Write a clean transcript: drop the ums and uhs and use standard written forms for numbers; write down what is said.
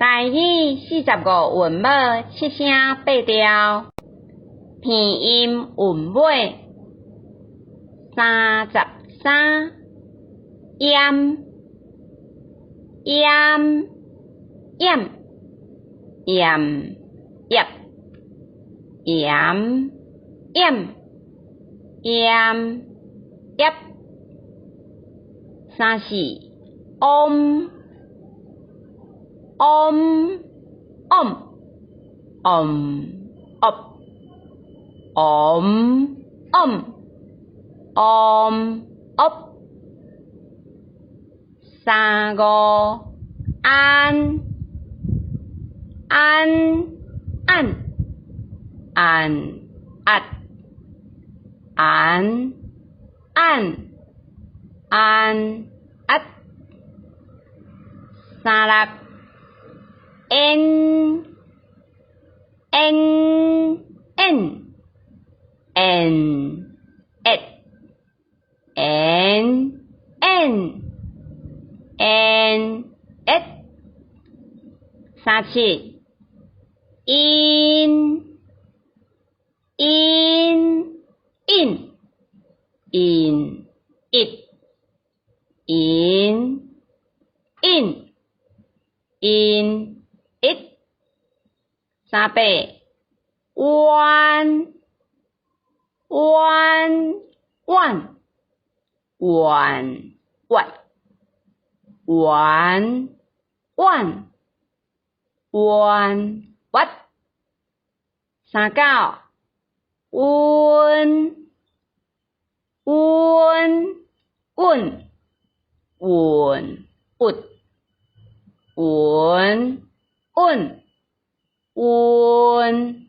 台語45韻母七聲八調，鼻音韻尾33，厭厭厭厭葉鹽厭鹽葉，34，嗡嗡嗡嗡噏嗡嗡嗡噏，35，按按按按壓按按按壓，36，n n n n 一 n n n 一，37，因因因因一因因因一，38，彎彎彎彎彎彎彎彎彎，39，溫溫溫穩鬱穩穩穩。